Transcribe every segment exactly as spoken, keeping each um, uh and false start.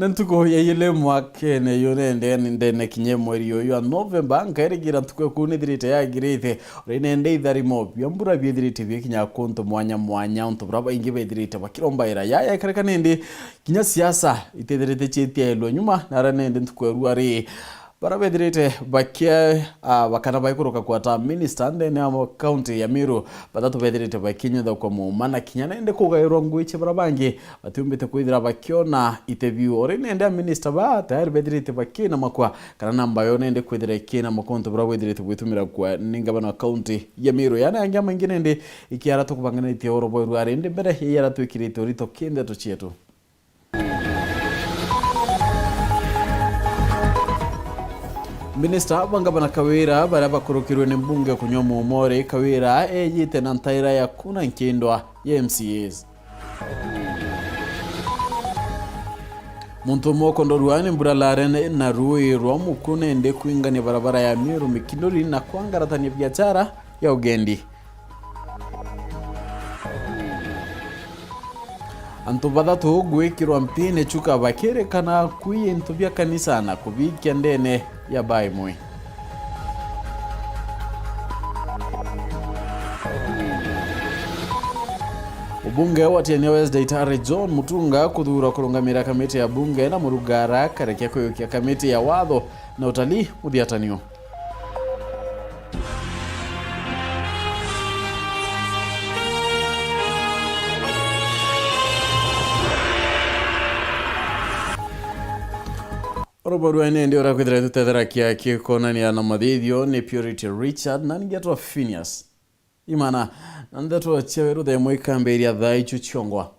Ntuku ya ijiri mwakene yu nende, nende kinya mweri uyu wa Novemba, nkairigira ntuku ya kuu nithirite yagirite, uri nende itharimo bia mbura biithirite bikinya kuntu mwanya mwanya, untu buria baingi bethirite bakirombaira. Yaya ikarika nindi, kinya siasa itithirite ciitiairwe nyuma, nara nindi ntuku ya rua ri, bara bethirite bakia, ah, bakana baikuruka kwata minister ndene ya kaunti ya Meru, bathatu bethirite bakinyithakwa muuma na kinya nende kugairwa ngui cia bara bangi batiumbite kwithira bakiona ite biu. Uri nende a minister ba tayari bethirite bakina makwa, kana namba yo nende kwithira ikina makwa untu buria bwithirite bwitumira kwa ni ngavana wa kaunti ya Meru. Yana yangi amaingi nende ikiara tukubanganitie oro bweru ari ndi mbere ya yara twikirite urito ki ndeto cietu. Minista wa ngavana Kawira baria bakurukirwe ni mbunge kunywa mumori. Kawira ejite na ntaira ya kuna nkindwa ya M C As. Muntu umwe ukondorua ni mbura lare na rui rwa muku nende kwingania barabara ya Meru Mikinduri na kwangaratania biachara ya ugendi. Antu bathatu gwikirwa mpini chuka bakirikana kwiya into bia kanisa na kubikia ndene ya baa imwe. Ubunge wa Tiania West Daitari John Mutunga kuthuurwa kurungamira kamiti ya bunge na Murugara karekia kuyukia kamiti ya watho na utalii muthiatanio. Oro bweru ene ndi urakwithira tutethera kia kikonania na mathithio ni Purity Richard na ningi atwa Phineas. Imana, na ndeto cia weru the mwe ikambiria thaa icio ciongwa.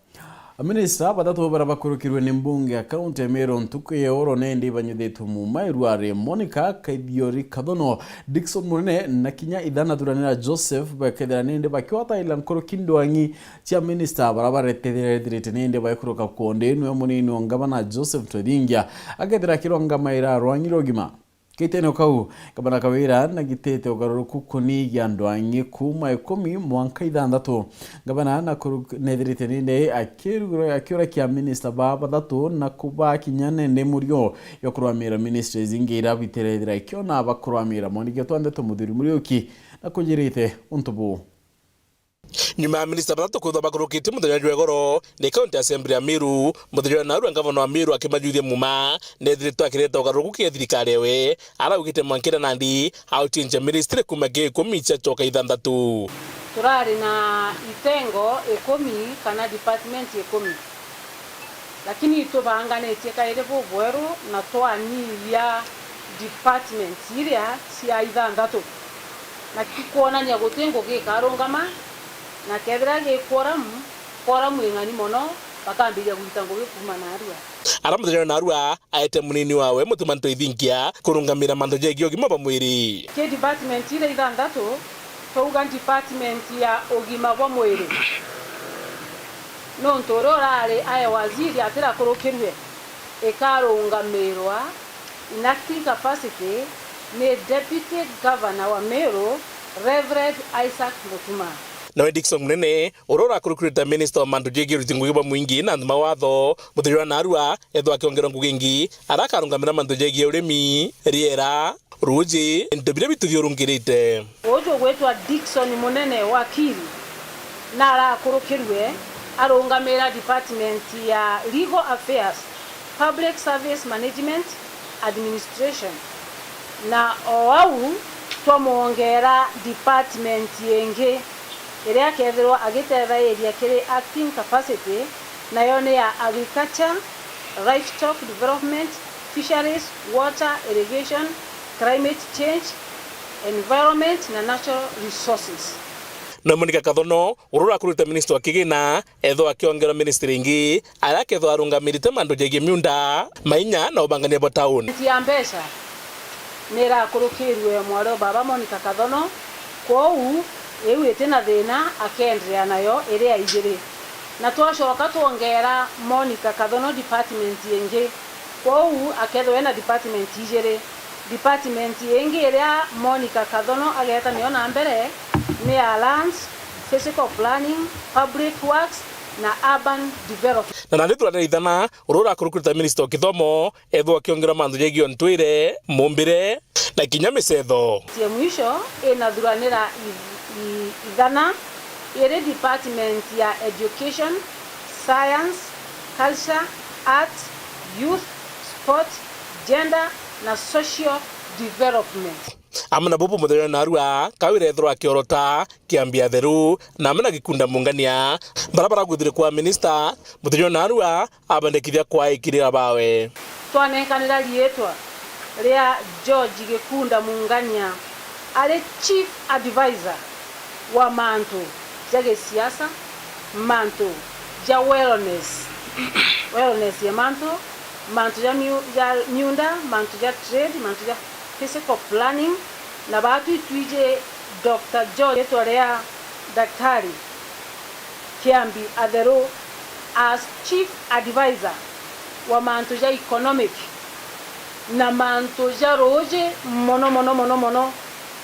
Aminista bathatu baria bakurukirwe ni mbunge ya kaunti ya Meru ntuku ya oro nindi banyuthitwe muuma irua ri Monica Kaithiori Kathono, Dickson Munene na kinya Ithana Thuranira Joseph bakethira nindi bakiwataila nkuruki ndwang'i cia minista baria baretethirite nindi baikuruka kuondi nwe munini wa ngavana Joseph Twethingia akethira akirwa ngama ira rwang'i rwa ugima. Kaitene o kau, Gavana Kawira nagitite ugaruruku kunigia ndwang'i kuuma ikumi mwanka ithanthatu. Gavana nakuru-, nethirite nindi akirugura-, akiurakia minista ba bathatu na kubakinya nende murio ya kurwamira ministries ingi iria bitirethira ikiona bakurwamira. Mwaniki twa ndeto Muthuri Muriuki na kunjirite untu buu. Nyuma ya minista bathatu kwithwa bakurukitie muthenya jwa igoro ni County Assembly ya Meru, muthenya jwa narua ngavana wa Meru akimajwithia muma, nethiritwe akireta ugaruruku kiri thirikari ewe, araugite mwankira nandi auchinja ministry kuma kiri ikumi ciacoka ithanthatu. Turari na itengo ikumi kana department ikumi. Lakini itubanganitie kairi bubweru na twanyihia departments iria cia ithanthatu. Na ikwonania guti ngugi ikarungama, na kethira gi quorum, quorum ing'ani mono, bakambiria gwita ngugi kuuma narua. Ara muthenya narua aete munini wawe Mutuma Ntoithingia kurungamira mantu jegii ugima bwa mwiri. Ki department iria ithanthatu, twauga department ya ugima bwa mwiri. Nontu uria urari ae waziri atirakurukirue, ikarungamirwa in acting capacity ni Deputy Governor wa Meru, Reverend Isaac Mutuma. Nawe Dickson Munene, uria urakurukirite ta minista wa mantu jegii uriti ngugi bwa mwingi na antu ma watho, muthenya jwa narua ethwa akiongerwa ngugi ingi, ara akarungamira mantu jegii urimi, riera, ruuji, into biria bituthiurungirite. Uju ugwitwa Dickson Munene Wakili na arakurukirue arungamira department ya Legal Affairs, Public Service Management, Administration. Na o au twamwongera department ingi iria akethirwa agitethairia kiri acting capacity, nayo ni ya Agriculture, Livestock Development, Fisheries, Water, Irrigation, Climate Change, Environment na Natural Resources. Na Monica Kathono, uria urakurite minista wa kigina, ethwa akiongerwa ministry ingi, aria akethwa arungamirite mantu jegii miunda, mainya na ubangania bwa town. Nti ya mbeca ni irakurukirue mwari o baba Monica Kathono, kwou iu iti na thina, akeenderea nayo iria ijiri. Na twacoka twongera Monica Kathono department ingi, kwou akethwa ena department ijiri. Department ingi iria Monica Kathono ageeta nayo na mbere ni ya Lands, Physical Planning, Public Works, na urban development. Na nandi thuranira ithana uria urakurukurita minista o kithomo, ethwa akiongera mantu jegii o ntwire, mumbire, na kinya micetho. Cia mwisho inathuranira i-, i-, ithana iri department ya education, science, culture, art, youth, sport, gender na social development. Amwe na bubu muthenya narua, Kawira ethirwa akiorota, Kiambi Atheru, na amwe na Gikunda Mungania, bara baragwithire kwa minista, muthenya narua, abendekithia kwaikirira bawe. Twanenkanira riitwa ria George Gikunda Mungania ari chief advisor wa mantu ja gisiasa, mantu ja wellness, wellness ya mantu, mantu ja miu-, ja miunda, mantu ja trade, mantu ja physical planning, na baatu itwiji Doctor George, ritwa ria Daktari Kiambi Atheru, as chief advisor wa mantu ja economic na mantu ja ruuji mono, mono, mono, mono,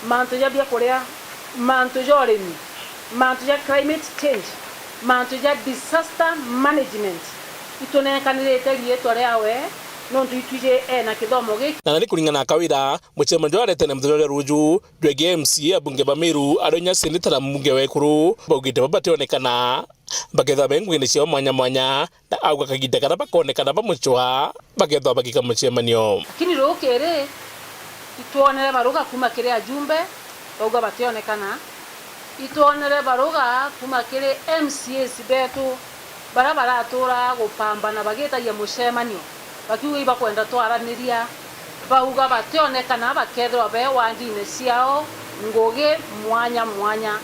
mantu ja biakuria, mantu ja urimi, mantu ja climate change, mantu ja disaster management. Itunenkanirite riitwa riawe nontu itwiji ena kithomo giki. Na nandi kuringana na Kawira, mucemanio jwaretene muthenya jwa ruuju jwegie M C A abunge ba Meru, aria inya seneta na mbunge wa ekuru, baugite baba bationekana, bakethirwa be ngugiine ciao mwanya mwanya, na auga kagiita karia bakoonekana bamucwa, bakethirwa bagika mucemanio. Lakini rukiri, itwonere baruga kuuma kiri ajumbe, bauga bationekana. Itwonere baruga kuuma kiri M C As betu, baria baratuura gupambana bagitagia mucemanio, bakiuga ibakwenda twaraniria, bauga bationekana, bakethirwa be wandine ciao ngugi mwanya mwanya.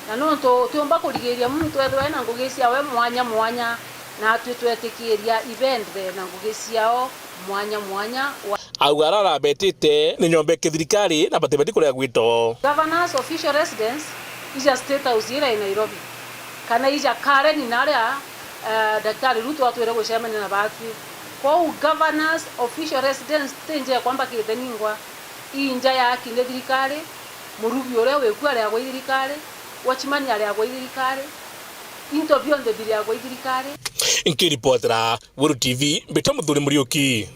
Na nontu utiumba kurigiria muntu ethirwa ena ngugi ciawe mwanya mwanya, natwi twetikiria ibendere na ngugi ciao mwanya mwanya. Auga aria arabetite ni nyomba ya kithirikari na batibati kuria gwito. Governor's official residence ija State House iria i Nairobi, kana ija Karen naria, eh, Daktari Ruto atwire gucemania na batwi. Kwou Governor's official residence ti nja ekwamba kithengwa, i nja ya aki ni thirikari, murugi uria wiku ariagwa i thirikari, watchman ariagwa i thirikari, into bionthe biriagwa i thirikari. Nkiripotera Weru T V, mbitwa Muthuri Muriuki.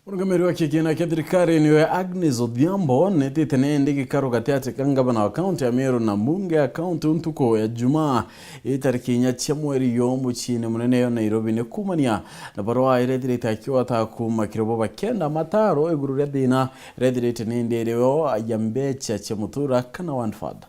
Murungamiri wa kikiina kia thirikari niwe Agnes Odhiambo netite nindi gikaro gatiati ka ngavana wa kaunti ya Meru na mbunge ya kaunti ntuku ya Jumaa, itariki inya cia mweri yo muciini munene yo Nairobi, ni kuumania na barua iria ithirite akiwata kuuma kiri bo bakienda mataro iguru ria thina iria ithirite nindi iri yo ya mbecha cia mutura kana one fund.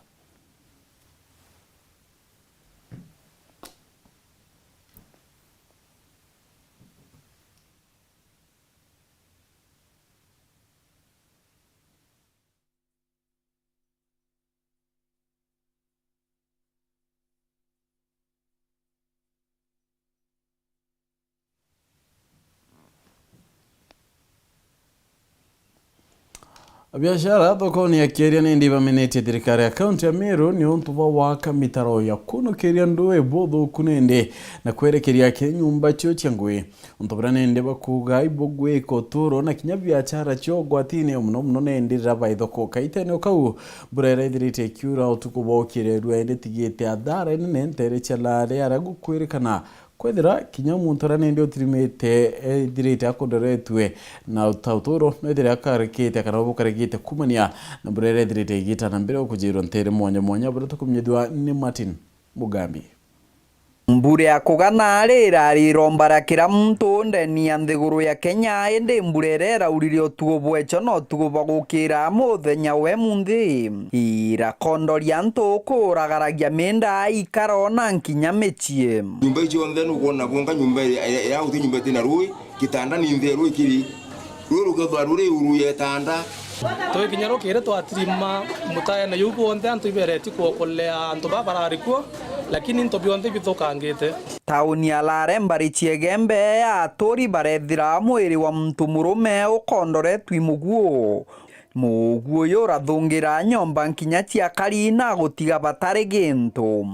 Abiashara thokoni ya Kieria nindi bamenetie thirikari ya kaunti ya Meru ni untu bwa gwaka mitaro ya kunukiria ndui buthuku nindi na kwerekeria kiri nyumba cio cia ngui. Untu buria nindi bakuuga ibugwika uturo na kinya biachara cio ugwatini, muno muno nindi riria baithokoka itene o kau mbura iria ithirite ikiura utuku bwa ukirerua indi tigite athara inene ntere cia laari aria gukwirikana kwithira kinya muntu uria nindi utirimite ethirite akondoretue na uta uturo no ethire akarikite kana bukarikite kumania na mbura iria ithirite igita na mbere ukujirwa ntere mwanya mwanya buria tukumenyithua ni Martin Mugambi. Mbura ya kugana ari irari iromba ria kira muntu ndeni ya nthiguru ya Kenya, indi mbura iria iraurire utuku bwa ico na utuku bwa gukira muthenya we munthi, irakondoria antu kuuragaragia mienda, ikaro na nkinya micii. Nyumba icio nthe nukwona kwonka nyumba iria, iria, iria uti nyumba itina rui, kitanda ni ntheru ikiri. Ruu rukethwa ruri uru yetanda. Twikinya rukiri twatirima mutaene juu bwonthe antu ibereti kuokolea antu baa barari kuo, lakini into bionthe ibithukangite. Tauni ya Lare mbari cia Igembe, aturi barethira mwiri wa muntu murume ukondoretwi muguo. Muguo uyu urathungira nyomba nkinya cia kari na gutiga batari gintu.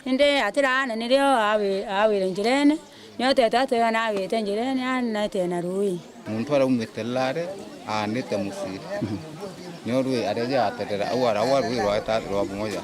Indi atiraana nirio awi-, awire njirene, niotete atwira nagite njirene anete na rui. Muntu araumite Lare, aanite mucii. Nio rui areje aterera, au ara, au rui rwaeta rwa moja.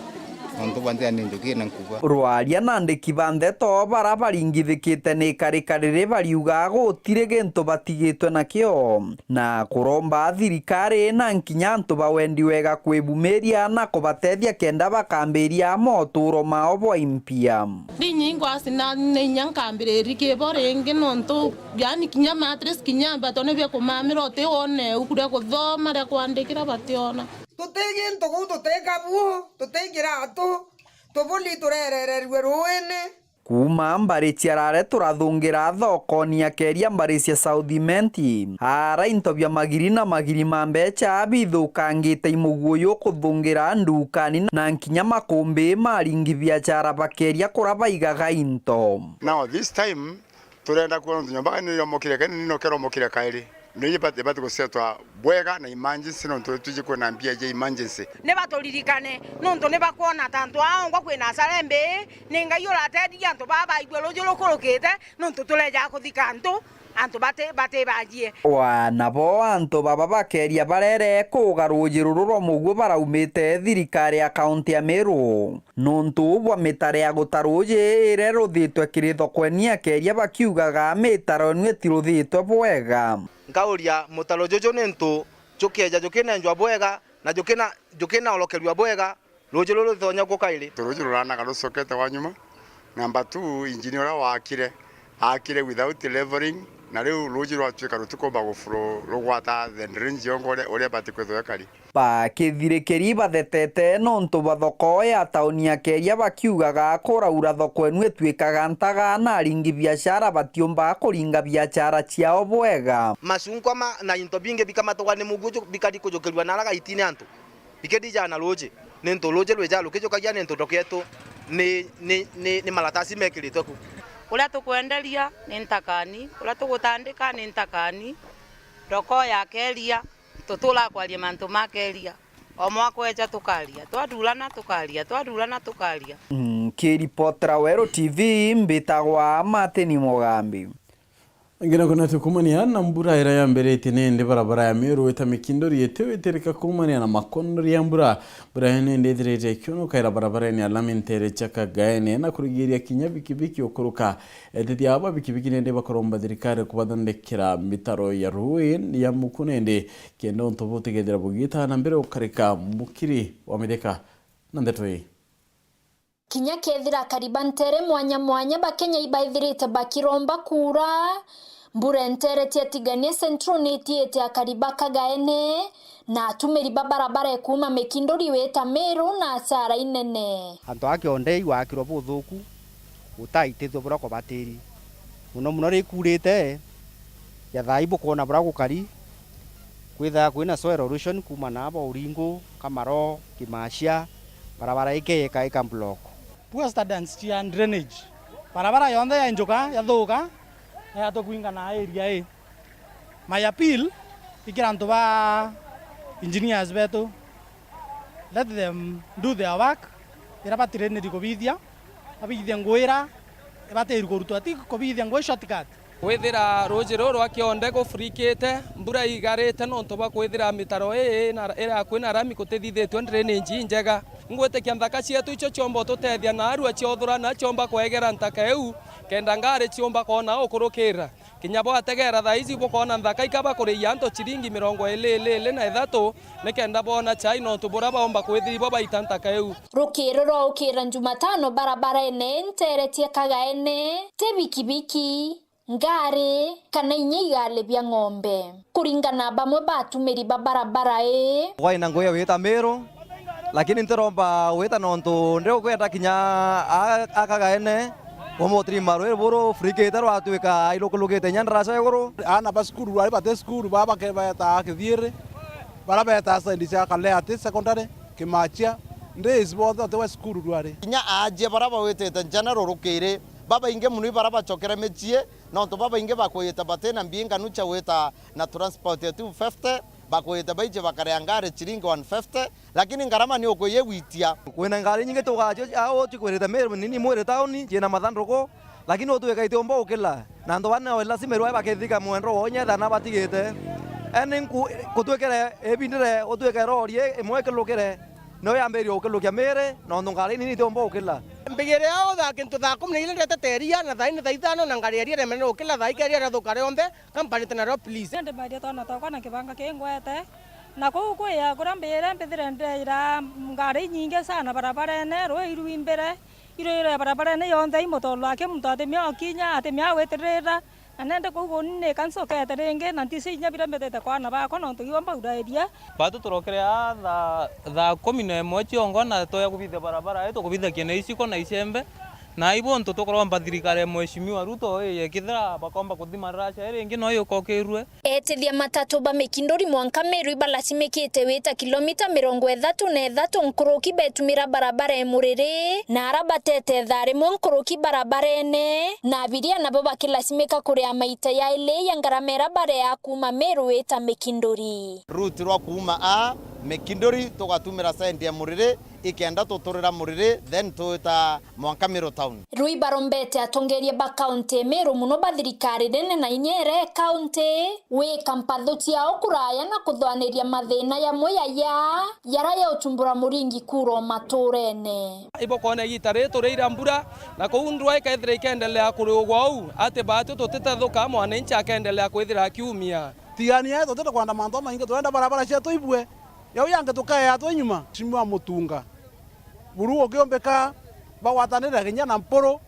Nontu bwa nthia ni njuki na nkuba. Rwaria na andiki ba ndeto bara baringithikite ni ikarika riri bariuga gutiri gintu batigitwe nakio, na kuromba thirikari na nkinya antu ba wendi wega kwibumiria na kubatethia kenda bakambiria moturo mao bwa impia. Ndi nyingo asi na ni inya nkambiriri kibo ringi nontu, yani, kinya mattress, kinya mbato ni bia kumamira uti wone ibuku ria kuthoma ria kwandikira bationa. Tuti gintu kuu, tuti kabuo, tuti kiratu, tubuli turerererue ruuine. Kuuma mbari cia Rare turathungira thokoni akeria mbari cia South Imenti. Ara into bia magiri na magiri ma mbecha bithukangite imuguyu kuthungira ndukani na nkinya makumbi ma aringi biachara bakeria kura baigaga into. Now this time, turenda kuona nontu nyomba ni iromokire kairi, ni nokeromokire kairi. Ni ibati, ibati gusetwa bwega na emergency, nontu twiji kwina mbia ja emergency. Ni baturirikane, nontu ni bakwona ta antu aongwa kwina asara mbii, ni Ngai urateethia antu baa baigua ruuji rukurukite, nontu tureejaga kuthika antu, antu bati, batibanjie. Wa nabo antu baba bakeria barere kuuga ruuji ruru rwa muguo baraumite thirikari ya kaunti ya Meru. Nontu bwa mitare ya guta ruuji iria ruthitwe kiri thokweni akeria bakiugaga mitaro inu itiruthitwe bwega. Nkauria, mutaro juju ni ntu jukieja jukinenjwa bwega na jukina-, jukinaorokerua bwega, ruuji ruru ruthonya guka iri? Ruuji ruranaga rucokete wa nyuma. Number two, engineer uria waakire, aakire without leveling, na riu ruuji rwatuika rutikumba guflow rugwata the drainage yongo uria, uria ibati kwithirwa ikari. Bakithirikiri bathetete nontu bwa thoko ya tauni ya Keria bakiugaga kuraura thoko inu ituikaga ntaga na aringi biashara batiumba kuringa biashara ciao bwega. Macungwa ma, na into bingi bikamatugwa ni muguju bikari kujukirua nara gaitine antu. Bikithijaa na ruuji, nintu ruuji rwija rukijukagia nintu thoko yetu ni, ni, ni, ni maratasi mekiritwe ku. Uria tukwenderia ni ntakani, uria tugutandika ni ntakani, thoko ya Keria, tutura kwaria mantu ma Keria. O mwaka weja tukaria, twathurana tukaria, twathurana tukaria. Nkiripotera Weru T V, mbitagwa Martin Mugambi. Ngina kuna tukumania na mbura iria yambiritie nindi barabara ya Meru wita Mikindori itiwitirika kumania na makondori ya mbura. Mbura ino nindi ithirite ikiunuka ira barabarene ya lami ntere cia Kagaene na kurigiria kinya bikibiki ukuruka. Etithia aba bikibiki nindi bakuromba thirikari kubathondekera mitaro ya ruui ya muku nindi kenda untu butigethira bugitana mbere ukarika mukiri wa mitheka na ndeto ii. Kinya kethira akari ba ntere mwanya mwanya ba Kenya ibaithirite bakiromba kuura, mbura enteretie Tigania Central ni itiite akari ba Kagaene na atumiri ba barabara ikuuma Mikindori wita Meru na asara inene. Antu a kionde igwakirwa buthuku, gutaitithua buria kubatiri. Muno muno riria ikuurite, ja thaa ii bukoona buria gukari, kwithaga kwina soil erosion kuuma na aba Uringu, Kamaro, Kimacia, barabara ikeeka ika block. Poor standards cia drainage. Barabara yonthe yainjuka, yathuka, na yatwe kwingana area ii. My appeal, ikira antu ba engineers betu, let them do their work. Ira batirene kubithia, babithie ngugi ira ibatiri kurutwa, ti kubithia ngugi shortcut. Kwithira ruuji ruru rwa kionde gufurikite, mbura igarite nontu bwa kwithira mitaro ii ina, ira kwina rami gutithithitue drainage injega. Ngwitikia nthaka cietu icio ciomba ututethia na arua ciothura na ciomba kwegera ntaka iu, kenda ngari ciumba koona ukurukira. Kinya bwategera thaa ici bukoona nthaka ikaba kuriia antu ciringi mirongo iiri, iiri, iiri na ithatu, nikenda boona chai nontu buria baomba kwithira ibo baita ntaka iu. Rukiri rwa ukira Jumatano barabarene ntere cia Kagaene, ti bikibiki, ngari, kana inya igaali bia ng'ombe. Kuringana na bamwe ba atumiri ba barabara ii. Gwaina ngugi ya gwita Meru, lakini ntiromba gwita nontu ndi ukwenda kinya a, a Kagaene, umutiri marwiri buru furikite rwatuika ailukulukite inya ndaraca iguru. Aana ba cukuru rwari bati cukuru, baa bake-, betaa Kithiiri, bara betaa side cia Kalea ati secondary, Kimachia, ndi isi bonthe bati we cukuru rwari. Kinya aajie bara bawitite general rukiri, babaingi mono ibara bacokere micii, nontu babaingi bakwiyite batina mbinganu cia gwita na transport ya two fifty, bakwiyite baiji bakarea ngari chiringi one fifty, lakini ngarama ni ukuyigwitia. Kwina ngari nyingi tugacio au tukwirite Meru nini mwiri tauni, ciina mathanduku, lakini utwika itiumba ukila. Na antu bana lazima irwae bakithika mwendro wao nyethana batigite. Eni nku-, kutwikire ibindire utwike rori imwe ikilukire. No yambirie gukirukia miri, nontu ngari inini itiumba gukila. Mbigire au thaa kintu thaa kumi na ile ndete teria, na thaa ine thaa ithano, na ngari iria iremene gukila thaa ikeria irathuka rionthe, kampanite nario please. Indi mbaria twana twakwa na kibanga kingwete, na kuu kwia kuria mbire mbithire ndiraira ngari inyingi sana barabarene, rui irwimbire, irwire barabarene yonthe imutolwa aki muntu atimia ukinya, atimia gwitirira, na nende kuu guni ni kancokete ringi, na ntisi inya biria mbitite kwa aana bakwa nontu iwe mbaurairia. Batu turokere aa thaa, thaa kumi na imwe ciongo na toya kubitha barabara ii, tukubithakia na iciko na icembe, na ai buntu tukuromba thirikari ya Mheshimiwa Ruto ii, kethira bakomba kuthima ruraca ii ringi no yukokirue. Etithia matatu ba Mikinduri mwanka Meru ibalacimikite wita kilomita mirongo ithatu na ithatu nkuruki betumira barabara e Muriri, na ara batete thaa rimwe nkuruki barabarene, na abiria nabo bakilacimika kuria maita yaili ya ngarama ira barea kuuma Meru wita Mikinduri. Route rwa kuuma a Mikinduri tugatumira side ya Muriri, ikenda tuturira Muriri, then twita mwanka Meru town. Rui barombete atongeria ba kaunti e Meru mono ba thirikari nene na inya ira e kaunti gwika mpatho ciao kuraya na kuthwaniria mathina yamwe yaya yara yauchumbura muringi kura o maturene. Ibokoona igiita riri turiira mbura, na kuu ndwaa ikethira ikendelea kurugwa uu, ati baatu tutitethuka, mwananchi akendelea kwithira akiumia. Tigania, tutikwenda mantu jamaingi, turenda barabara cietu ibue. Yau yangi tukaea twi nyuma. Mheshimiwa Mutunga, buru gukiumbika bagwatanire kinya na Mpuru,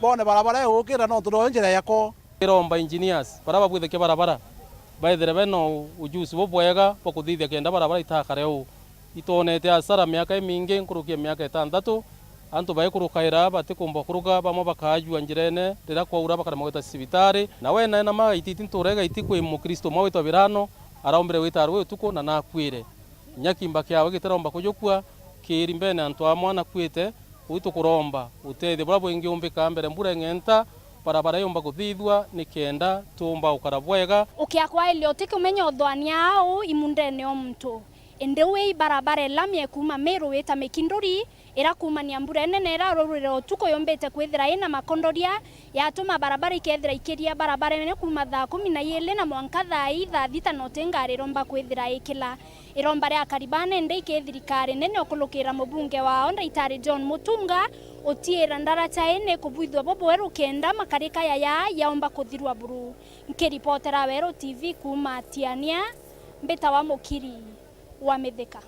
boone barabara igukira nontu no njira yako. Iromba engineers baria babwithagia barabara baithire bena u-, ujuzi bubwega bwa kuthithia kenda barabara itakare uu. Itwonete asara miaka imingi nkuruki ya miaka itantatu, antu baikurukaira batikumba kuruka, bamwe bakaajua njirene, riria kwaura bakaremwa gwita cibitari. Na we nae na magaititi ntura igaiti kwi mukristo umwe witwa Birano, araumbire gwita rui utuku na nakuire. Kinya kiimba kiawe gitiromba kujukua, kiiri mbene antu amwe anakuite, uu tukuromba utethio buria bwingiumbika mbere mbura ing'enta, barabara yumba kuthithua nikenda tuumba gukara bwega. Ukiakwaelia utikumenya uthwania au imundene o muntu. Indi wi ibarabara ilami ekuuma Meru wita Mikinduri, irakuumania mbura inene ira rurire utuku yumbite kwithira ina makondoria, yatuma barabara ikethira ikiria barabarene kuuma thaa kumi na iili na mwanka thaa ii thaa thita na uti ngari iromba kwithira ikila. Iromba ria akari baa nende iki thirikari nene ukurukira mubunge wao Ndaitari John Mutunga utiira ndaraca ii ni kubwithua bubweru kenda makarika yaya yaumba kuthirua buru. Nkiripotera Weru T V kuuma Tiania, mbitawa Mukiri wa Mithika.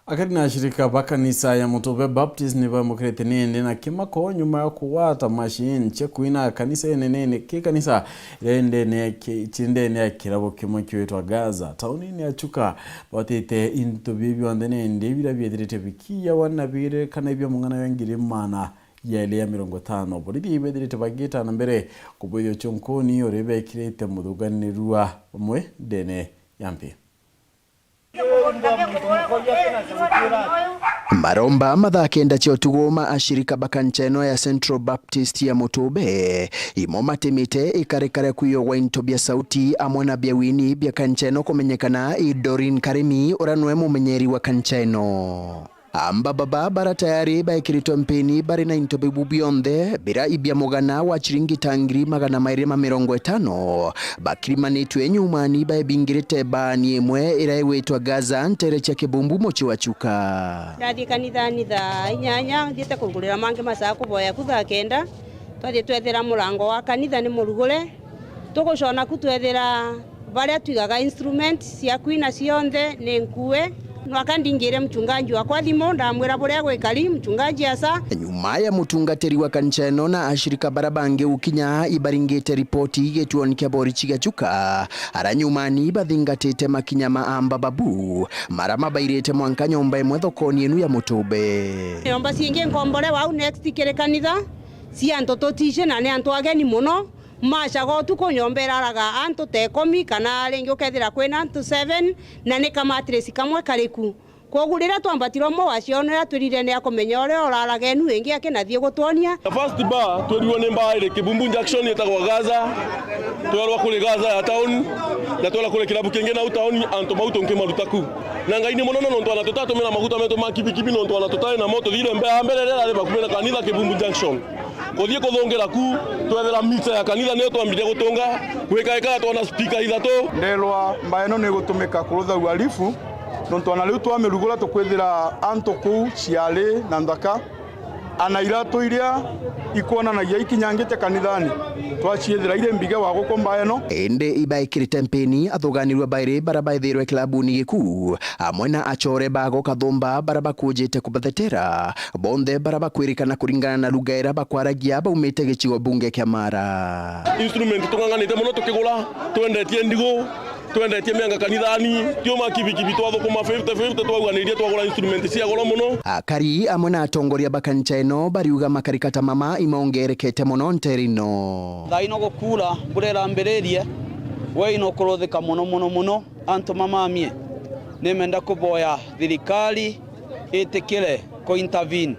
Akari na ashirika ba kanisa ya Mutube Baptist ni bamukirite nindi na kimako nyuma ya kugwata machine cia kuina kanisa inene ki kanisa iria indene ya ki-, ci ndene ya kirabu kimwe kiwitwa Gaza, taunini ya Chuka. Batite into biu bionthe nindi biria biethirite bikiyawa na biirekana bia mung'ana ya ngiri maana yaili ya mirongo itano. Borithi ibethirite bagita na mbere kubwithia uchonkoni uria bekirite muthuganirua bamwe ndene ya mpi. Maromba mathaa kenda cia utuku ma ashirika ba kancha ino ya Central Baptist ya Mutube, imo matimite ikarikare kwiyogwa into bia sauti amwe na bia wini bia kancha ino kumenyekana i Doreen Karimi, uria nwe mumenyeri wa kancha ino. Amba baba bara tayari baekiritwe mpini bari na into bibu bionthe bira ibia mugana wa chiringi ta ngiri magana mairi ma mirongo itano, bakirimanitue nyumani baebingirite baani imwe ira igwitwa Gaza, ntere cia Kibumbu, mucii wa Chuka. Ndathie kanithani thaa inyanya, nthiite kugurira mangi masaa kuboya ku thaa kenda. Twathie twethira murango wa kanitha ni murugure. Tugucona ku twethira baria twigaga instruments cia kwina cionthe ni nkue. Nwaka ndingire mchungaji wakwa thimu, ndamwira buria gwikari, mchungaji asa. Nyuma ya mutungatiri wa kanisa ino na ashirika bara bangi gukinya, ibaringite ripoti gituoni kia borichi gia Chuka, ara nyumani bathingatite makinya ma amba babu, mara mabairite mwanka nyomba imwe thokoni inu ya Mutube. Nyomba cingi nkombore wau next kiri kanitha, cia antu tutici na ni antu ageni muno. Macaga utuku nyomba iraraga antu ta ikumi, kana ringi ukethira kwina antu seven, na ni ka mattress kamwe kari ku. Kwogu riria twambatire umwe wacionera, twirire ni akumenya uria uraraga enu ingi akinathie gutwonia. The first bar, twerirwe ni bar iri Kibumbu Junction itagwa Gaza. Twerwa kuri Gaza ya town, na twerwa kuri kirabu kingi nau town, antu bau tunkimaruta ku. Na Ngai ni munene nontu ana tutatumira maguta metu ma kibikibi, nontu ana tutari namo, tuthire mbere ya mbere iria irari bakuvi na kanitha Kibumbu Junction. Kuthii kuthungira ku, twethira mita ya kanitha niyo twambire gutunga, gwikaikara twona speaker ithatu. Nderwa mbae ino ni igutumika kurutha uhalifu, Nontu ana riu twamirugura tukwithira antu kuu ciari na nthaka, ana iratu iria ikwonanagia ikinyangite kanithani, twaciithira iri mbige wa gukumba eno. Indi ibaikirite mpini athuganirua bairi bara baithirwe kilabuni gikuu, amwe na acore bago Kathumba bara bakujite kubathetera. Bonthe bara bakwirikana kuringana na lugha ira bakwaragia baumite gicigo bunge kia Mara. Instrument tung'ang'anite mono tukigura, twendetie ndigu, twendetie mianga kanithani, tiuma kibikibi twathukuma fifty fifty, twauganirie twagura instrument cia goro mono. Akari amwe na atongoria ba kanisa ino bariuga makarikata mama imongerekete mono nterino. Thaa ino gukura, mbura irambiririe, we ino kuruthika mono mono mono, antu mamamie. Nimenda kuboya thirikari itikire ku intervene.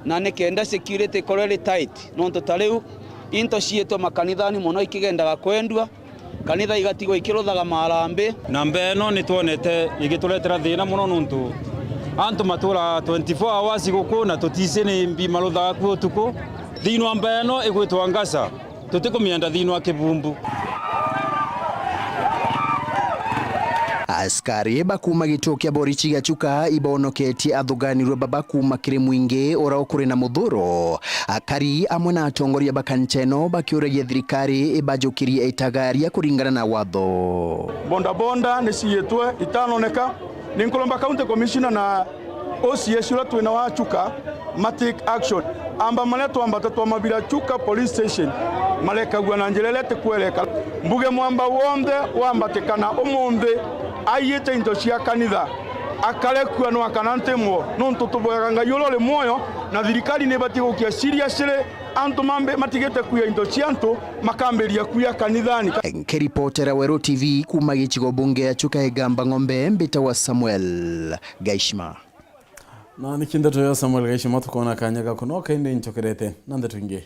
Na nikenda security ikorwe iri tight, nontu ta riu into ciitwe makanithani mono ikigendaga kwendua, kanitha igatigwa ikiruthaga marambi. Namba ino nitwonete igituretera thina mono, nontu antu maturaga twenty-four hours guku na tutisi ni mbi maruthaga ku utuku. Thiini wa namba ino igwitwa Ngasa. Tutikumienda thiini wa kibumbu. Askari ba kuuma gituo kia borichi gia Chuka ibonoketie athuganirua baba kuuma kiri mwingi uria ukuri na muthuro. Akari amwe na atongoria ba kanisa ino bakiuragia thirikari ibajukirie itagaria kuringana na watho. Bodaboda ni ciitwe itanoneka. Ni nkuromba County Commissioner na O C S uria twina wa Chuka ma take action. Amba maria twambata twamabira Chuka Police Station marekagua na njira iria itikwereka. Mbuge mwamba wonthe wambatikana umunthi aiyite into cia kanitha, akarekua no akana ntimwo, nontu tuboyaga Ngai uria uri mwoyo, na thirikari ni ibatie gukia seriously antu mambe matigite kuia into cia antu, makambiria kuia kanithani. Nkiripotera Weru T V kuuma gicigo bunge ya Chuka Igamba Ng'ombe, mbitagwa Samuel Gaishima. Na niki ndeto ya Samuel Gaishima, tukona kanya gaku no kaindi nchokerete na ndeto ingi.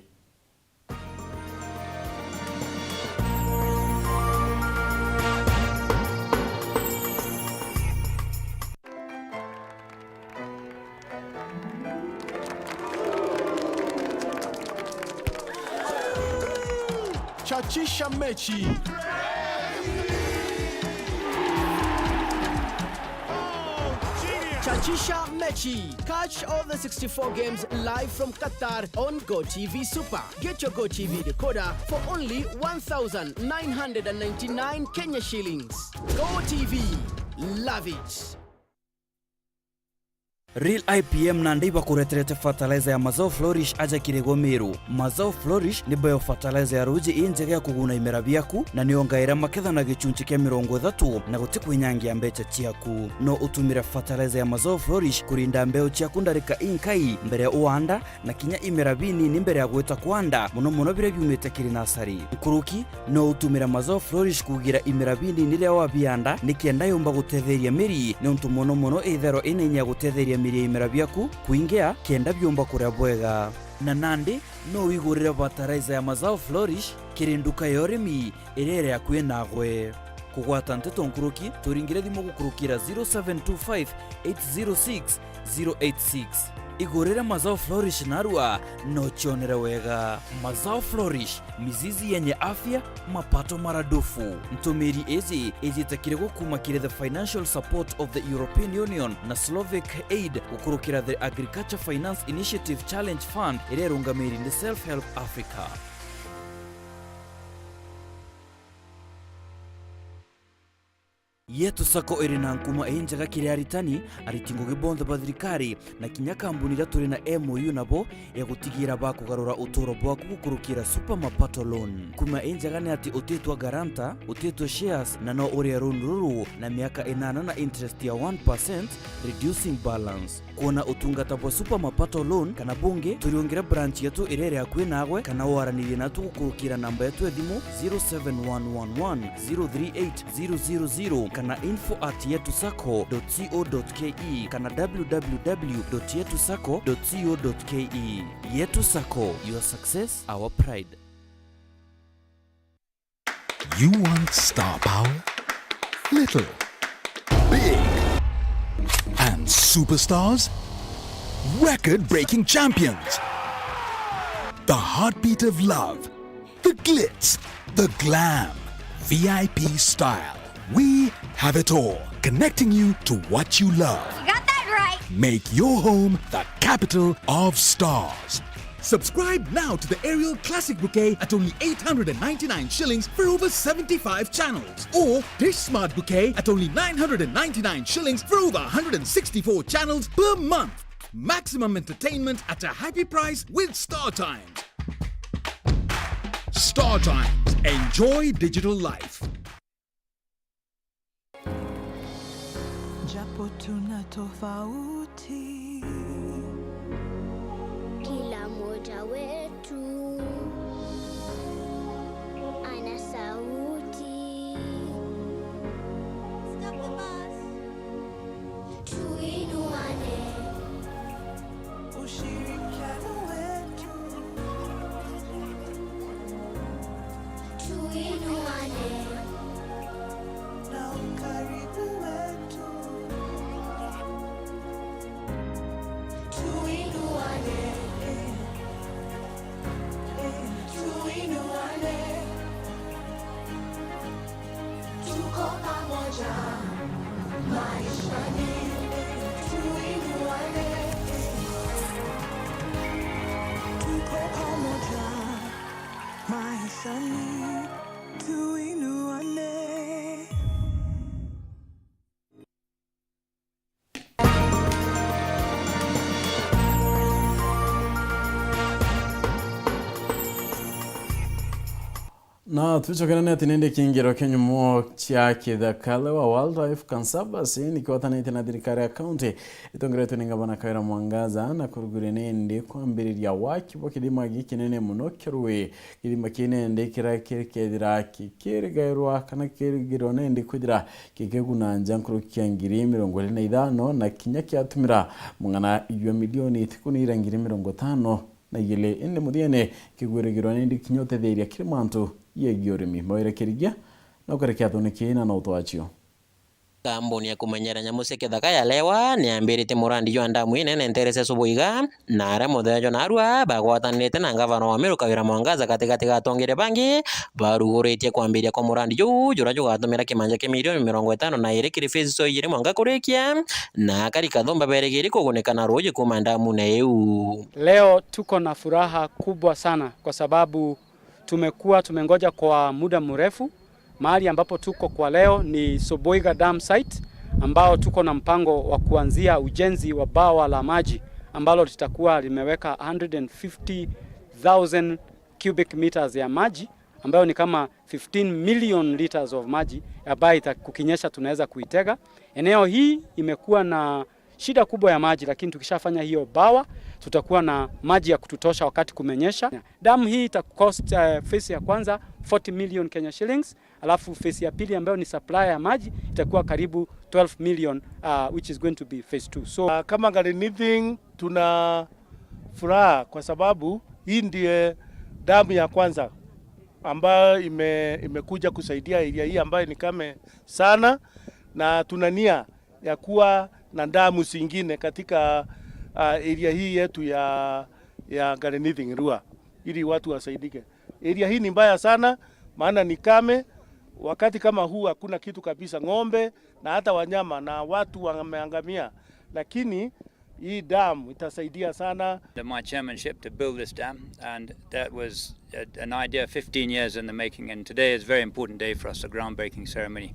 Chachisha mechi. Chachisha mechi. Catch all the sixty-four games live from Qatar on GoTV Super. Get your GoTV decoder for only one thousand nine hundred and ninety-nine Kenya shillings. GoTV. Love it. Real I P M nandi ibakureterete fertilizer ya Mazao Flourish aja kiri Gomeru. Mazao Flourish ni bio fertilizer ya ruuji injega ya kuguna imera biaku, na niongaira maketha na gichunchi kia mirongo ithatu, na guti kwinyangia mbecha ciaku. No utumire fertilizer ya Mazao Flourish kurinda mbeu ciaku ndarika inkai mbere ya uanda, na kinya imera binini mbere ya gwita kwanda, mono mono biria biumite kiri nasari. Nkuruki, no utumire Mazao Flourish kugira imera binini riria wabianda, nikenda yumba gutetheria miri, niuntu mono mono itherwa ina inya ya gutetheria miri ya imera biaku kwingia, kenda biumba kuria bwega. Na nandi, no wigurire fertilizer ya Mazao Flourish kiri nduka ya urimi iria iri akui nagwe. Kugwata nteto nkuruki, turingire thimu gukurukira zero seven two five eight zero six zero eight six. Igurire Mazao Flourish narua, no cionere wega. Mazao Flourish, mizizi yenye afya, mapato maradufu. Ntumiri iji ijite kiri gukuma kiri the financial support of the European Union na Slovak Aid gukurukira the Agriculture Finance Initiative Challenge Fund iria irungamiri ni Self Help Africa. Yetu Sacco iri na nkuma injega kiri aritani, ariti ngugi bonthe ba thirikari, na kinya kambuni iria turi na M O U nabo ya gutigira bakugarura uturo bwaku gukurukira Super Mapato Loan. Nkuma injega ni ati utitwa guarantor, utitwa shares, na no urie loan ruru na miaka inana na interest ya one percent, reducing balance. Kwona utungata bwa Super Mapato Loan kana bungi, turiungire branch yetu iria iri akui nagwe, kana waranirie natu gukurukira namba yetu ya thimu zero seven one one one zero three eight zero zero zero kana info at yetusacco dot co dot ke kana w w w dot yetusacco dot co dot ke. Yetu Sacco, your success, our pride. You want star power? Little. Big. And superstars? Record-breaking champions. The heartbeat of love. The glitz. The glam. V I P style. We have it all. connecting you to what you love. You got that right. Make your home the capital of stars. Subscribe now to the Aerial Classic Bouquet at only eight hundred and ninety-nine shillings for over seventy-five channels. Or Dish Smart Bouquet at only nine hundred and ninety-nine shillings for over one hundred and sixty-four channels per month. Maximum entertainment at a happy price with Star Times. Star Times. Enjoy digital life. Japo tuna tofauti, kila mmoja wetu ana sauti. Tuinuane. Ushirikiano wetu. Tuinuane. Na ukaribu wetu. Tuinuane. Tuinuane. Tuko pamoja maishani, tuinuane. Tuko pamoja maishani, tuinuane. Na twicokera ni ati nindi kiingiro kia nyumo cia kithaka Lewa Wildlife Conservancy nikigwatanite na thirikari ya county itongeretwe ni ngavana Kawira Mwangaza na kuruguria nindi kwambiriria waki bwa kithima gikinene muno kia rui. Kithima kii nindi kiria kiri kethira kikirigairwa kana kikirigirwa nindi kwithira kigikuna nja nkuruki ya ngiri mirongo iri na ithano na kinya kiatumira mung'ana jwa milioni ithikuni ira ngiri mirongo itano na igiri, indi muthiene kigwirigirwa nindi kinya utetheria kiri mantu yegii urimi. Mawira Kirigia na ukare kiathoni kii na no utwacio. Kambuni ya kumenyera nyamu cia kithaka ya Lewa niyambiritie murandi jwa ndamu inene ntere cia Subuiga, na aria muthenya jwa narua bagwatanirite na ngavana wa Meru Kawira Mwangaza gatigati ga atongeria bangi baruguritie kwambiria kwa murandi juu, juria jugatumira kimanja kia milioni mirongo itano na iri kiri phase cio ijiri mwanka kurikia, na akari Kathumba berigiri kugunika na ruuji kuuma ndamune iu. Leo tuko na furaha kubwa sana kwa sababu tumekuwa tumengoja kwa muda mrefu. Mahali ambapo tuko kwa leo ni Subuiga Dam Site, ambao tuko na mpango wa kuanzia ujenzi wa bawa la maji ambalo litakuwa limeweka hundred and fifty thousand cubic meters ya maji, ambayo ni kama fifteen million liters of maji ambayo ita-, kukinyesha tunaweza kuitega. Eneo hii imekuwa na shida kubwa ya maji, lakini tukishafanya hiyo bawa, tutakuwa na maji ya kututosha wakati kumenyesha. Damu hii ita cost, eh, phase ya kwanza forty million Kenya shillings, alafu phase ya pili ambayo ni supply ya maji itakuwa karibu twelve million, uh, which is going to be phase two. So, uh, kama Ngari Nithi tuna furaha kwa sababu hii ndiye damu ya kwanza ambayo ime-, imekuja kusaidia area hii ambayo ni kame sana, na tuna nia ya kuwa na damu zingine katika, ah, area hii yetu ya, ya Ngari Nithi Rua, ili watu wasaidike. Area hii ni mbaya sana, maana ni kame. Wakati kama huu hakuna kitu kabisa, ng'ombe na hata wanyama na watu wameangamia, lakini hii dam itasaidia sana. Under my chairmanship to build this dam, and that was a, an idea fifteen years in the making, and today is a very important day for us, a groundbreaking ceremony,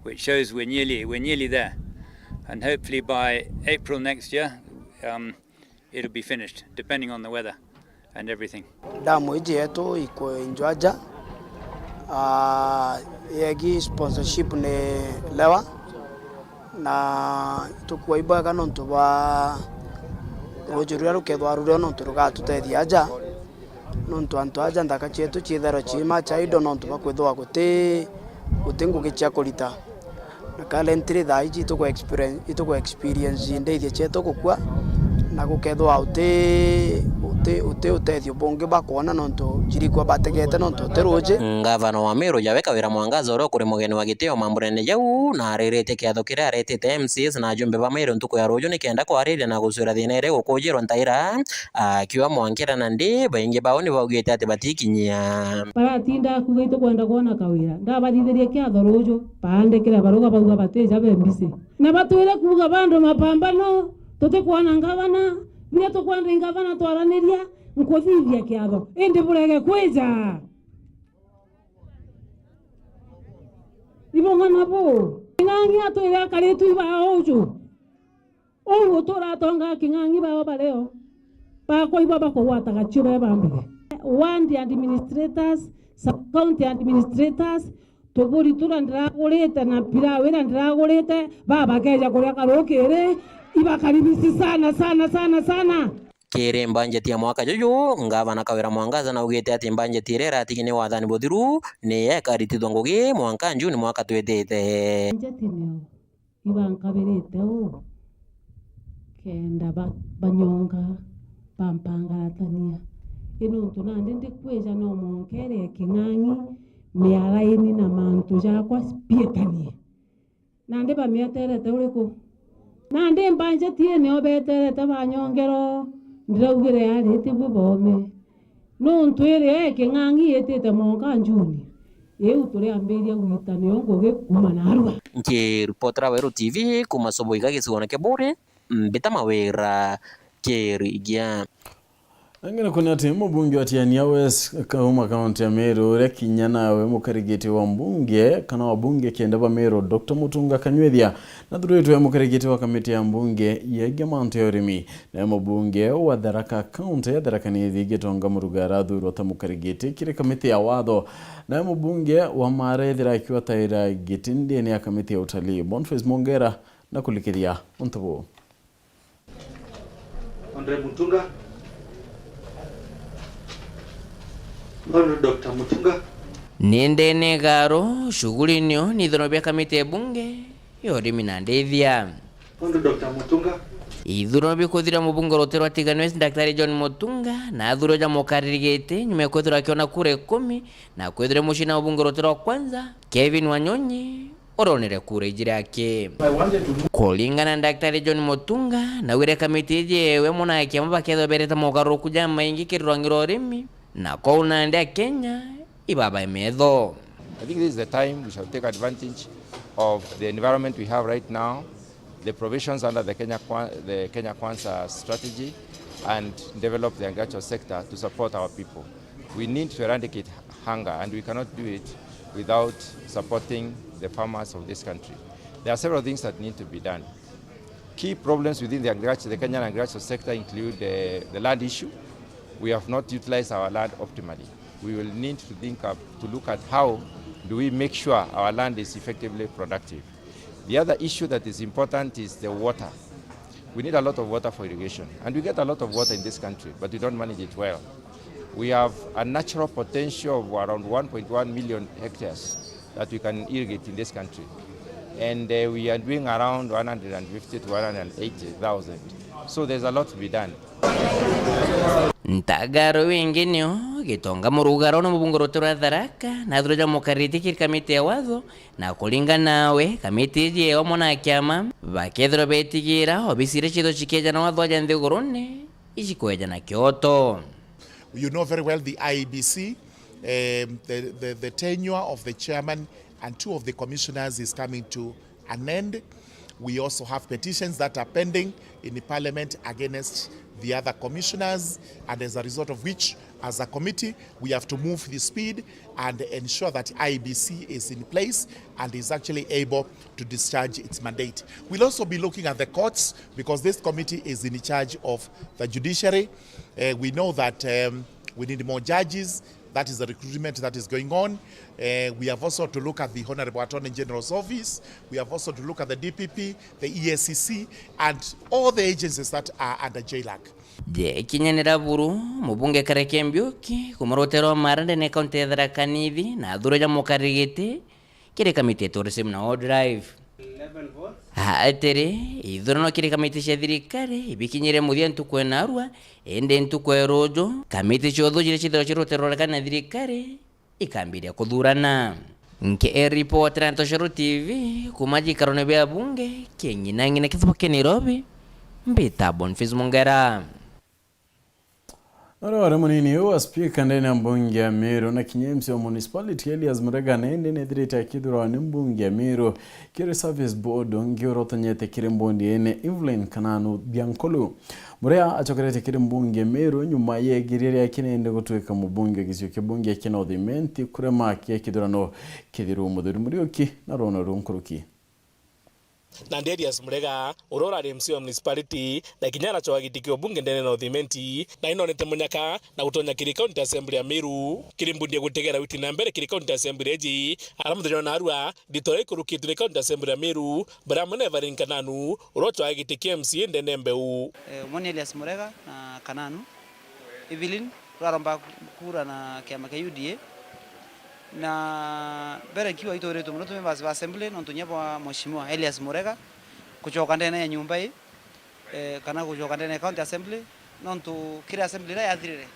which shows we're nearly, we're nearly there. And hopefully by April next year, um, it'll be finished, depending on the weather and everything. Damu iji yetu iko enjwa aja, ah, yegi sponsorship ni Lewa, na itukua ibwega nontu bwa ruuji ruria rukethwa rurio nontu rugatutethia aja, nontu antu aja nthaka cietu ciithairwa ciima cha indo nontu bwa kwithirwa guti, guti ngugi cia kurita. Na currently thaa iji ituku experience, ituku experience ndithia cietu gukua, na gukethwa uti, Uti, uti utethio bungi bakwona nontu jirikwa bategete nontu uti ruji. Ngavana wa Meru Jawe Kawira Mwangaza, uria ukuri mugeni wa gitio mambunene jau, na ariritie kiatho kiria aretete M C As na ajumbe ba Meru ntuku ya ruju nikenda kwariria na gucwira thina iria igukujirwa ntaira, akiuga mwankira nandi baingi bao ni baugite ati batikinyia. Baratinda kuuga itukwenda kwona Kawira, ndabathithirie kiatho ruju, baandikire baruga bauga batija be mbisi. Na batwire kuuga bandu mapambano, tutikwona ngavana, biria tukwenda ngavana twaraniria, nkuthithia kiatho, indi burege kwija. Ibong'ana bu, King'ang'i atwire akaritwe ibaa uju. Uu uturatonga King'ang'i bao bario, bakwa ibo bakugwata gacio be ba mbere. Ward administrators, sub county administrators, tuburi turia ndiragurite na pilau iria ndiragurite, babakeja kuria karukiri, ibakaribisi sana, sana, sana, sana. Kiri mbanjeti ya mwaka juju, ngavana Kawira Mwangaza naugite ati mbanjeti iria iratigi ni wathani buthiru ni ikaritithwa ngugi mwanka Juni mwaka twitite. Mbanjeti nio ibankabirite uu kenda ba-, banyonga bampangaratania. I nontu nandi ndikwija no mwanka iria King'ang'i miaraini na mantu jakwa bietanie. Nandi bamieterete uriku? Nandi mbanjeti ii nio beterete banyongero, ndiraugire ari tibui bome. Nontu iria King'ang'i itite mwanka Juni, iu turiambiria gwita nio ngugi kuuma narua. Nkiripotera Weru T V kuuma Soboiga gicigoone kia Buuri, mbita Mawira Kirigia. Angina kuni ati mubunge wa Tiania West kauma kaunti ya Meru, uria kinya nawe mukarigiti wa mbunge kana wa bunge kenda ba Meru, Doctor Mutunga Kanywithia, nathuritwe mukarigiti wa kamiti ya mbunge yegie mantu ya urimi. Nawe mubunge wa Tharaka kaunti ya Tharaka Nithi, Gitonga Muruga arathurwa ta mukarigiti kiri kamiti ya watho. Nawe mubunge wa Mara ethira akiwa taira giti ndene ya kamiti ya utalii, Boniface Mongera, na kulikiria untu buu. Honorable Mutunga. Honorable Doctor Mutunga. Ni ndene garo, shughuli nio ni ithurano bia kamiti ya bunge ya urimi na ndithia. Honorable Doctor Mutunga. Ithurano bikuthira mubunge rutere rwa Tigania West, Daktari John Mutunga, na athurwa ja mukariri giti nyuma ya kwithirwa akiona kura ikumi, na kwithirwa mucii na mubunge rutere rwa kwanza, Kevin Wanyonyi, uronere kura ijiri aki. Kuringana na Daktari John Mutunga, naugire kamiti iji ewe muna kiama bakethwa berete mogaruruku jamaingi kiri rwangi rwa urimi, na kwou nandi Akenya ibabae metho. I think this is the time we shall take advantage of the environment we have right now, the provisions under the Kenya Kwa-, the Kenya Kwanza strategy, and develop the agricultural sector to support our people. We need to eradicate hunger, and we cannot do it without supporting the farmers of this country. There are several things that need to be done. Key problems within the agriculture, the Kenyan agricultural sector include, uh, the land issue. We have not utilized our land optimally. We will need to think up, to look at how do we make sure our land is effectively productive. The other issue that is important is the water. We need a lot of water for irrigation, and we get a lot of water in this country, but we don't manage it well. We have a natural potential of around one point one million hectares that we can irrigate in this country, and, uh, we are doing around one hundred and fifty to one hundred and eighty thousand. So there's a lot to be done. Ntagaro wingi nio Gitonga Muruga, uria ni mubunge rutere rwa Tharaka, na athurwa ja mukariri giti kiri kamiti ya watho, na kuringana nawe, kamiti iji ya umwe na kiama bakethirwa betigira obisi iria ciithirwa cikieja na watho ja nthigurune icikweja na kioto. You know very well the I E B C, um, the, the, the tenure of the chairman and two of the commissioners is coming to an end. We also have petitions that are pending in the parliament against the other commissioners, and as a result of which, as a committee, we have to move the speed and ensure that I E B C is in place and is actually able to discharge its mandate. We'll also be looking at the courts, because this committee is in charge of the judiciary. Uh, we know that, um, we need more judges. That is the recruitment that is going on. Uh, we have also to look at the Honorable Attorney General's office. We have also to look at the D P P, the E A C C, and all the agencies that are under J lac. Je kinya ni Raburu, mubunge Kareke Mbiuki, kuuma rutere rwa Mara ndene kaunti ya Tharaka Nithi, na athurwa ja mukariri giti kiri kamiti ya tourism na wildlife. Atiri, ithurano kiri kamiti cia thirikari ibikinyire muthia ntuku ya narua, indi ntuku ya ruju, kamiti cia uthuji iria cithirwa cirutirwe rukari na thirikari ikambiria kuthurana. Nkiripotera Ntoshoro T V kuma gikarone bia bunge kia ng'inang'ina kithuba kia Nairobi, mbita Boniface Mongera. Uria wari munini wa spika ndene ya mbunge ya Meru na kinya M C wa municipality Elias Murega nindi nethirite akithurwa ni mbunge ya Meru kiri service board ungi uria utonyete kiri mbondi ene Evelyn Kananu Biankulu. Murega acokerete kiri mbunge ya Meru nyuma ya igeria riake nindi gutwika mubunge wa gicigo kia bunge kia North Imenti kurema kia kithurano kithiru. Muthuri Muriuki na rwono ruu nkuruki. Nandi Elias Murega, uria urari M C wa municipality, na kinya aracwaa giti kia ubunge ndene ya North Imenti, na inonete munyaka na gutonya kiri county assembly ya Meru. Kiri mbundi ya gutegera witi na mbere kiri county assembly eji, ara muthenya wa narua, ndito iria ikurukitwe ni county assembly ya Meru, baria amwe na Evelyn Kananu, uria ucwaa giti kia M C A ndene mbeu. Eh, umwe ni Elias Murega na Kananu. Evelyn, rwaromba kura na kiama kia U D A. Na mbere nkiuga itwiritwe mono twi members ba assembly, nontu kinya bwa Mheshimiwa Elias Murega kucoka ndene ya nyumba ii, eh, kana kucoka ndene ya county assembly, nontu kiri assembly iria yathirire,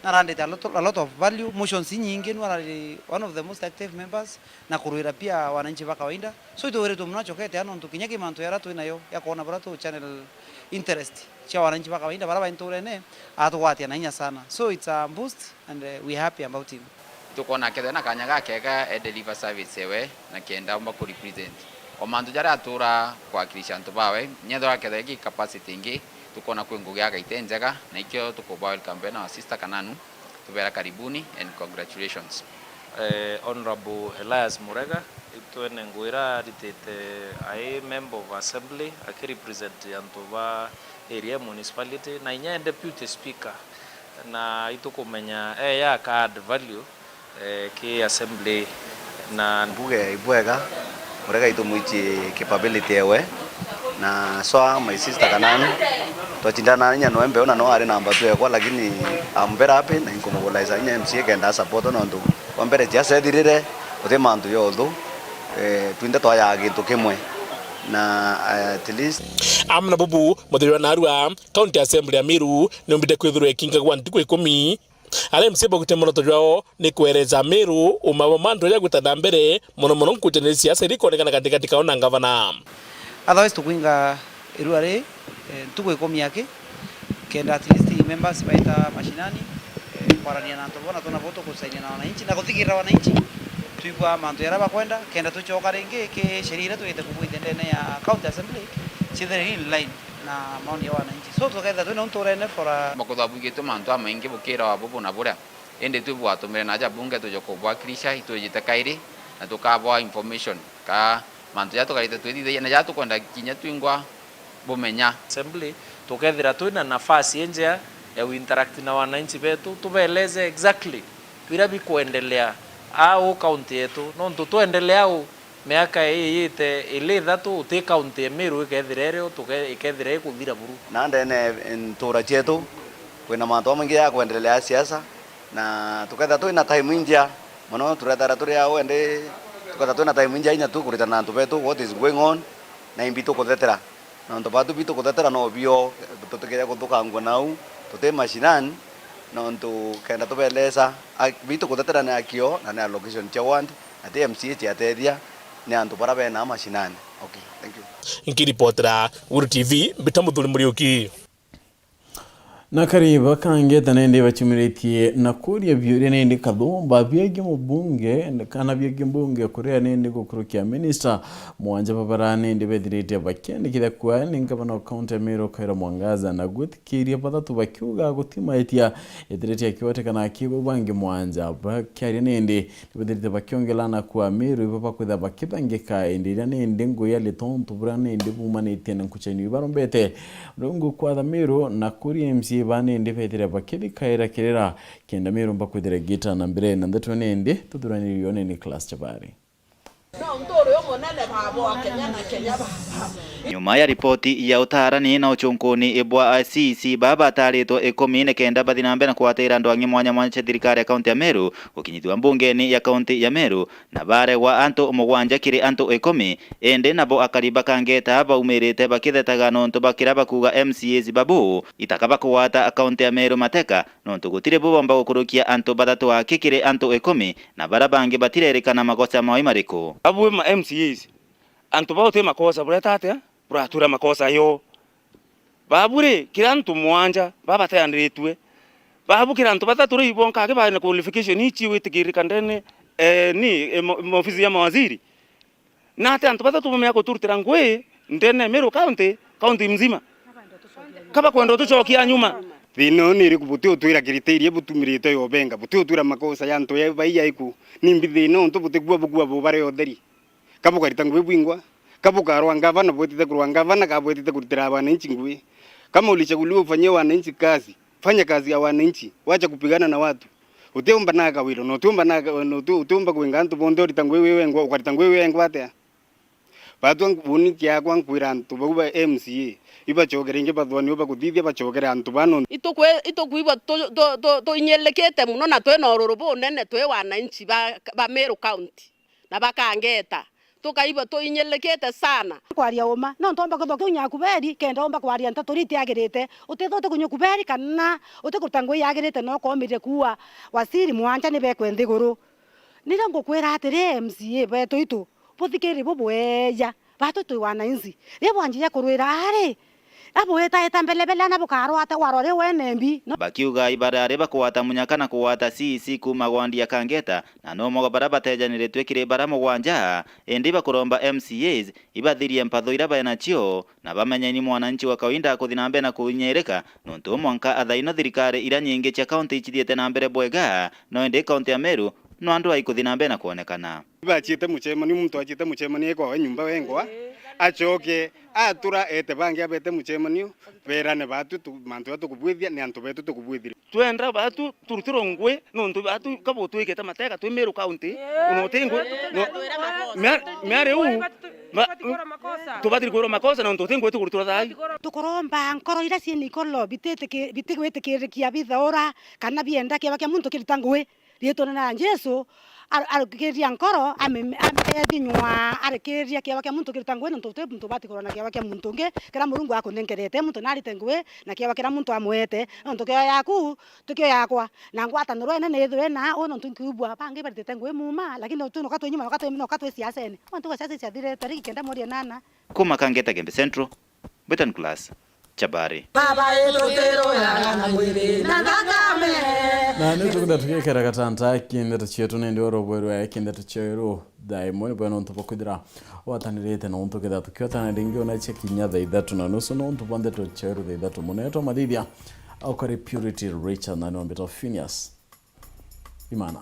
narandite a lot, a lot of value, motions inyingi, nu arari one of the most active members, na kurwira pia wananchi ba kawaida. So itwiritwe mono acokete aa, nontu kinya ki mantu yaria twinayo ya kwona baria tu channel interest cia wananchi ba kawaida baria bai nturene, atugwatia na inya sana. So it's a boost and, eh, we are happy about him. Tukwona akethira na kanya gakega e deliver service ewe na kenda omba ku represent o mantu jaria atura kwakilisha antu bawe, nyethira akethira gi capacity ingi, tukwona kwi ngugi agaite njega, na ikio tukuba welcome bena wa sister Kananu, tubera karibuni and congratulations. Eh, Honourable Elias Murega, itwene ngwira aritite ai member of assembly, akirepresent antu ba area municipality, na inya e deputy speaker, na itukumenya eya ka add value, eh, ki assembly, na mbuge ibwega, Murega itumwichie capability ewe, na swa my sister Kananu, twachindana inya noe mbeu na no ari namba two ekwa, lakini I'm very happy na inkumuguliza inya M C A kenda support, nontu kwa mbere ciaca ethirire, uti mantu ya uthu, eh, twinthe twayaa gintu kimwe, na, eh, at least. Amwe na bubu, muthenya wa narua, county assembly ya Meru niumbite kwithirwa ikingagwa ntuku ikumi. Aria M C A baugite muoroto jwao ni kwereza Meru uma bwa mantu ja gwita na mbere, mono mono nkucaniri siasa iria ikonekana gatigati kao na ngavana. Otherwise, tukwinga irua ri, eh, ntuku ikumi aki, kenda at least members baita mashinani, eh, kwarania na antu bona tuna bo tukusaidia na wananchi na kuthikirira wananchi, twigua mantu jaria bakwenda, kenda tucoka ringi ki sheria iria twite kubwithia ndene ya county assembly, cithire in line na maoni ya wananchi. So, tukethira twina unturene for a. Bakuthabugitwe mantu jamaingi bukira wa bubu na buria. Indi twi bwatumire na aja bunge tuje kubwakilisha, itwijite kairi, na tukabwa information ka mantu jaria tukarite twithithagia na jaria tukwenda kinya twingwa bumenya. Assembly, tukethira twina nafasi injea ya interact na wananchi betu, tubeeleze exactly biria bikwendelea au county yetu, nontu twendelea au, miaka ii iite ili ithatu, uti county ya Meru ikethira irio, tuke-, ikethira ikuthira buru. Na ndene ntura cietu, kwina mantu jamaingi ja kwendelea ya siasa, na tukethira twina time injea mono, turethira turi au, indi tukethira twina time injea inya tu kuritana na antu betu what is going on, na imbi tukuthetera. Nontu batu bitu kuthetera no bio, tutikeje kuthukangua nau, tuti mashinani, nontu kenda tubelesa, a-, bitu kuthetera ni akio na ni allocation cia ward, na ti M C A ciatethia, ni antu bara bena mashinani. Okay, thank you. Nkiripotera Guru T V, mbita Muthuri Muriuki. Na kari bakangeta nindi bachumiritie na kuria biuria nindi kathumba biagi mubunge kana biagi mbunge kuria nindi gukurukia minister mwanja babara nindi bethirite bakiandikithia kwa ni ngavana wa kaunti ya Meru Kawira Mwangaza na gwitikiria bathatu bakiuga gutimaitia ethirite akiwete kana akiuga bangi mwanja bakiaria nindi Nibethirite bakiongelana kwa Meru ibo bakwitha bakithangika, indi iria nindi ngui ya litonto buria nindi bumanitie na nkuchanio ibarombete. Riu ngukwatha Meru na kuria M C A ba nindi bethire bakithikaira kirira, kenda Meru mbakwithire gita na mbere na ndeto nindi tuthuranirio ni Nicholas Chabari. No nturi umunene baba wa Kenya na Kenya baba. Nyuma ya ripoti ya utaarani na uchunkuni bwa C E C baa bataritwe ikumi nikenda bathi na mbere na kugwatira ndwang'i mwanya mwanya cia thirikari ya kaunti ya Meru gukinyithua mbungeni ya kaunti ya Meru, na baregwa antu mugwanja kiri antu ikumi, indi nabo akari ba Kangeta baumirite bakithetaga nontu bakira bakuuga M C As babu itaka bakugwata kaunti ya Meru mateka, nontu gutiri bubomba gukurukia antu bathatu aki kiri antu ikumi, na bara bangi batirerikana makosa mao imariku. Abwe ma M C As, antu bao ti makosa, bureta atia? Buratura makosa yo. Babu ri, kira antu mwanja, baba bateaniritue. Babu kira antu bathatu ri, bonka aki bari na qualification ici witikirika ndene, eh, ni, eh, mo-, maofisi ya mawaziri. Na ati antu bathatu bamea kuturutira ngui ndene ya Meru County, county mzima. Kaba kwenda utucokia nyuma. Thina uyu ni iriku? Buti utwira criteria butumirite yobenga, buti utwira makosa ya antu ya bai yaiku. Ni mbi thina untu butikua bukua bubare utheri. Ka bukarita ngui bwingwa, ka bukarwa ngavana bwetite kurwa ngavana, ka bwetite kurutira wananchi ngui. Kama ulichaguliwa ufanyie wananchi kazi, fanya kazi ya wananchi, wacha kupigana na watu. Utiumba na kawiro, na utiumba na ka-, na uti-, utiumba kwinga antu bonthe urita ngui wi wengwa, ukarita ngui wi wengwa atia? Batwa nk-, uni kiakwa nkwira antu bau ba M C A, ibacokere ingi bathwani ubakuthithia bacokere antu bano. Itukwe-, itukwigua tu-, tu-, tu-, tuinyilikite muno na twina ururu bunene twi wananchi ba, ba Meru County. Na bakangeta, tukaigua tuinyilikite sana. Kwaria uma, no ntomba kwithwa kiu nyakuberi, kenda umba kwaria nteto iria itiagirite. Utithwa utikunyua kuberi kana utikuruta ngui yagirite, no ukomirire kuua wasiri mwanja ni bekwe nthiguru. Nirio ngukwira atiri, M C A betu itu, buthikiri bubweja, batu twi wananchi. Riria bwanjia kurwira ari, abwitaita mbelebele, ana bukarwata warwa ri wene mbi, no? Bakiuga ibarari bakugwata munyaka na kugwata C E C kuuma gwa Ndia Kangeta, na no mogo bara batejaniritue kiri bara mugwanja, indi bakuromba M C As ibathirie mpatho iria bae nacio, na bamenye ni mwananchi wa kawaida akuthi na mbere na kunyirika, nontu mwanka athaino thirikari iria nyingi cia kaunti icithiite na mbere bwega, no indi kaunti ya Meru no andu aikuthi na mbere na kwonekana. Bachiite muchemanio, muntu achiite muchemanio ekwawe nyumba wengwa, acoke atura ete bangi abete muchemanio, berane batu tu-, mantu ya tukubwithia, ni antu betu tukubwithire. Twenda batu turutirwe ngui, nontu batu kabutwikite mateka twi Meru County, ona uti ngui, no, mea-, mea riu, ba-, tubati kwirwa makosa, nontu uti ngui tukurutirwa thai. Tukuromba nkoro iria ciina ikoro bititiki-, bitigwitikirikia bithaura, kana bienda kiewa kia muntu kirita ngui. Riitwene na Jesu, ar-, arikiria nkoro, ame-, amethi nywa, arikiria kiewa kia muntu kirita ngui, nontu uti muntu ubati kurwa na kiewa kia muntu ungi, kiria Murungu akunenkerete, muntu narite ngui, na kiewa kiria muntu amwete. Nontu kiewa yaku, ti kio yakwa. Na ngwataniro inene ithwe na, u nontu nkiubua, bangi baritite ngui muma, lakini tu noka twi nyuma, noka twi, noka twi siasene. Mantu ga siasa ciathirite, rigi kenda morie nana. Kuma Kangeta Gembe Central, Britain Class, Chabari. Baba yetu teroyaga na mwiri na thakame. Na ni tukenda tugikera gatanta kindeto cietu nindi oro bwerwe kindeto cieru thaa imwe ni bwena untu bwa kwithira watanirite na untu kethira tukiotana ringi ona cia kinya thaa ithatu na nusu no untu bwa ndeto cieru thaa ithatu muno. Etwa mathithia okore Purity Richard na ni wambitwa Phineas Imana.